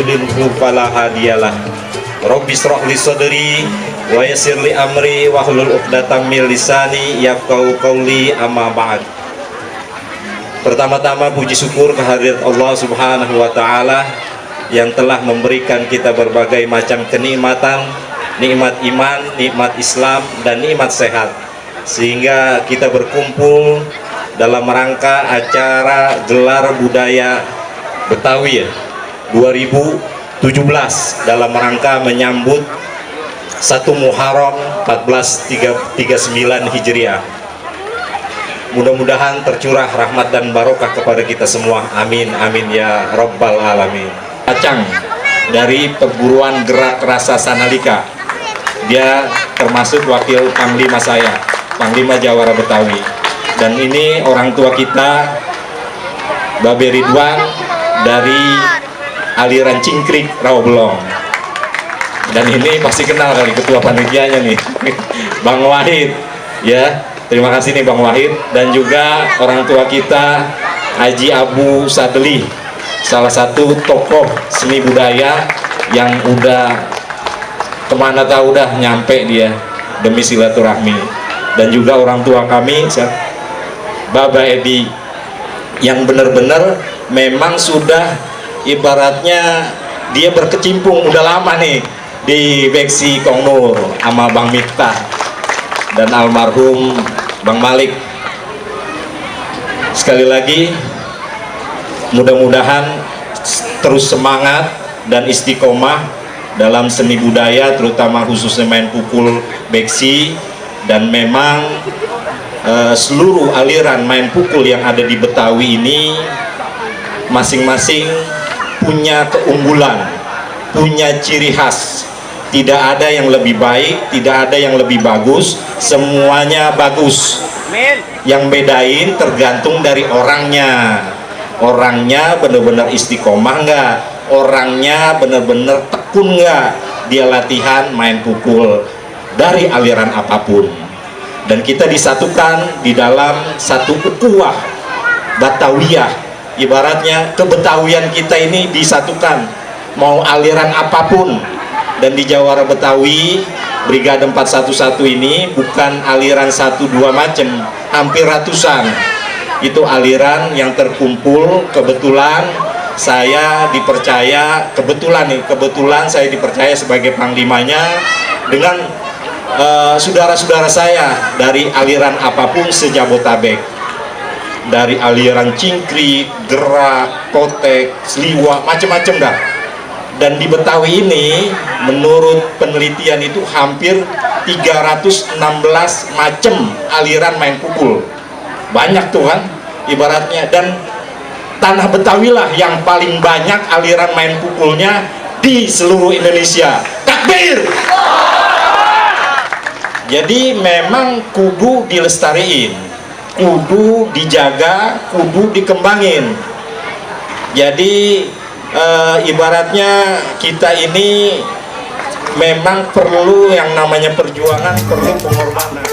yudlilhu fala hadiyalah. Rabbi shrah li sadri wa yassir li amri wahlul 'uqdatam min lisani yafqahu qawli, amma ba'd. Pertama-tama puji syukur kehadirat Allah Subhanahu wa taala yang telah memberikan kita berbagai macam kenikmatan, nikmat iman, nikmat Islam, dan nikmat sehat, sehingga kita berkumpul dalam rangka acara gelar budaya Betawi 2017 dalam rangka menyambut 1 Muharram 1439 Hijriah. Mudah-mudahan tercurah rahmat dan barokah kepada kita semua. Amin amin ya rabbal alamin. Acang dari perguruan gerak rasa Sanalika, dia termasuk wakil panglima saya, Panglima Jawara Betawi. Dan ini orang tua kita, Babe Ridwan dari aliran Cingkrik Rawabelong. Dan ini pasti kenal kali ketua panitianya nih, Bang Wahid. Ya, terima kasih nih Bang Wahid. Dan juga orang tua kita, Haji Abu Sadli, salah satu tokoh seni budaya yang udah kemana tahu udah nyampe dia demi silaturahmi. Dan juga orang tua kami, Baba Edi, yang benar-benar memang sudah ibaratnya dia berkecimpung udah lama nih di Beksi Kongnur sama Bang Miftah dan almarhum Bang Malik. Sekali lagi mudah-mudahan terus semangat dan istiqomah dalam seni budaya, terutama khususnya main pukul Beksi. Dan memang seluruh aliran main pukul yang ada di Betawi ini masing-masing punya keunggulan, punya ciri khas. Tidak ada yang lebih baik, tidak ada yang lebih bagus, semuanya bagus. Yang bedain tergantung dari orangnya. Orangnya benar-benar istiqomah nggak, orangnya benar-benar tekun nggak dia latihan main pukul dari aliran apapun. Dan kita disatukan di dalam satu ukhuwah Batawiyah. Ibaratnya kebetawian kita ini disatukan, mau aliran apapun. Dan di Jawara Betawi Brigade 411 ini bukan aliran 1-2 macam, hampir ratusan. Itu aliran yang terkumpul. Kebetulan saya dipercaya, kebetulan saya dipercaya sebagai panglimanya dengan saudara-saudara saya dari aliran apapun sejabotabek, dari aliran Cingkrik, Gerak, Kotek, Sliwa, macam-macam dah. Dan di Betawi ini menurut penelitian itu hampir 316 macam aliran main pukul. Banyak tuh kan ibaratnya. Dan tanah Betawi lah yang paling banyak aliran main pukulnya di seluruh Indonesia. Takbir! Jadi memang kudu dilestariin, kudu dijaga, kudu dikembangin. Jadi ibaratnya kita ini memang perlu yang namanya perjuangan, perlu pengorbanan.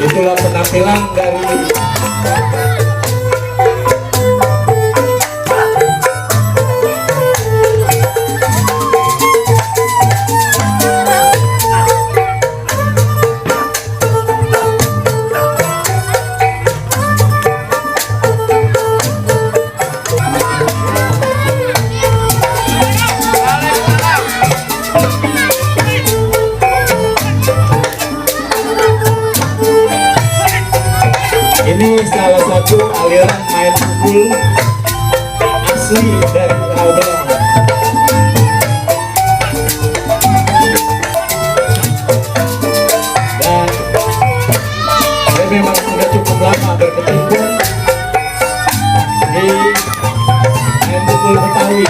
Itulah penampilan dari satu aliran main pukul asli dari Rawabelong. Dan saya memang sudah cukup lama berkecimpung di main pukul Betawi.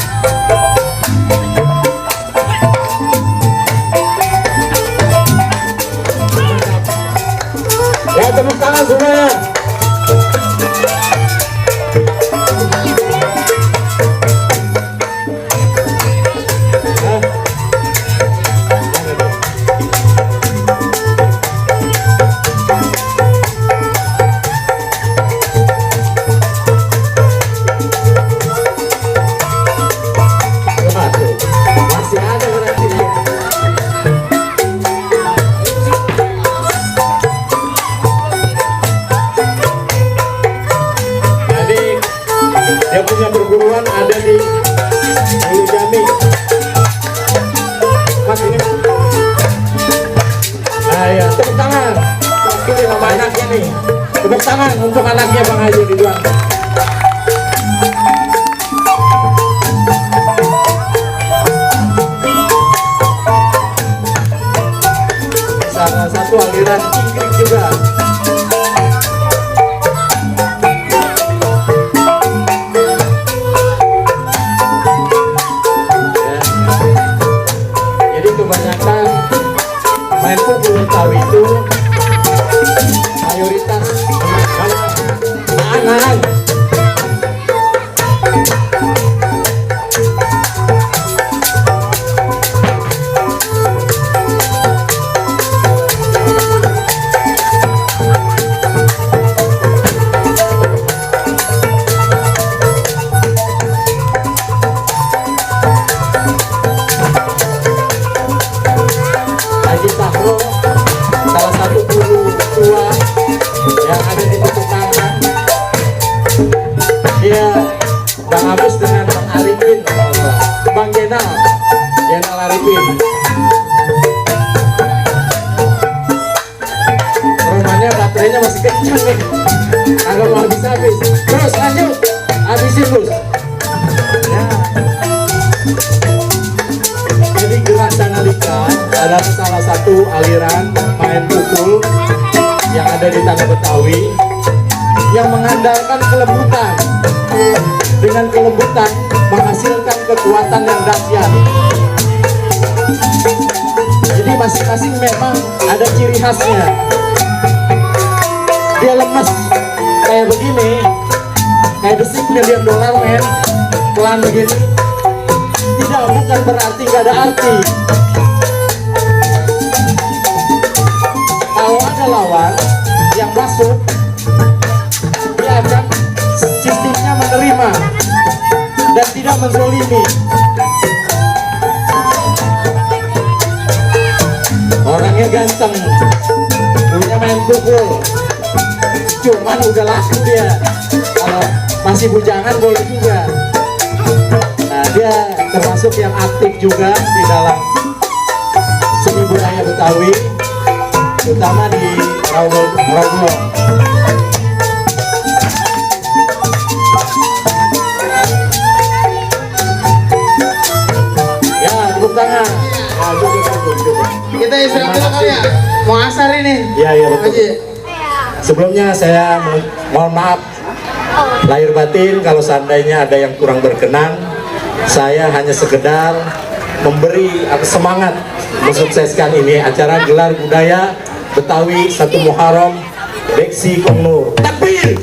Ya, tepuk tangan semuanya. Masih ada berarti. Dia punya perguruan ada di Hulu Jami. Mas ini. Nah ya, tepuk tangan. Ini nama anaknya nih. Tepuk tangan untuk anaknya Bang Haji Ridwan. Salah satu aliran Inggris juga. Kebanyakan main pukul Betawi itu mayoritas anak-anak. Haji Sahro, salah satu guru tua yang ada di Petukangan. Dia Bang Agus dengan Bang Arifin, Bang Jenal Arifin. Rumahnya baterainya masih kencang nih, agak mau habis-habis. Terus lanjut, habisin Gus. Ya. Jadi gerak Canalika adalah salah satu aliran main pukul yang ada di tanah Betawi yang mengandalkan kelembutan. Dengan kelembutan menghasilkan kekuatan yang dahsyat. Jadi masing-masing memang ada ciri khasnya. Dia lemes kayak begini, kayak The $6 Million men, pelan begini. Tidak, bukan berarti nggak ada arti. Kalau ada lawan yang masuk, dia akan sistemnya menerima dan tidak menzolimi. Orangnya ganteng, punya main pukul, cuman udah laku dia. Kalau masih bujangan boleh juga. Nah, dia termasuk yang aktif juga di dalam seni budaya Betawi, terutama di Rawabelong. Ya, tepuk tangan. Ya, cukup. Kita istirahat dulu kali ya, mau asar ini. Ya, betul. Haji. Sebelumnya saya mohon maaf lahir batin kalau seandainya ada yang kurang berkenan. Saya hanya sekedar memberi semangat mensukseskan ini acara gelar budaya Betawi 1 Muharram Beksi Kongnur. Takbir!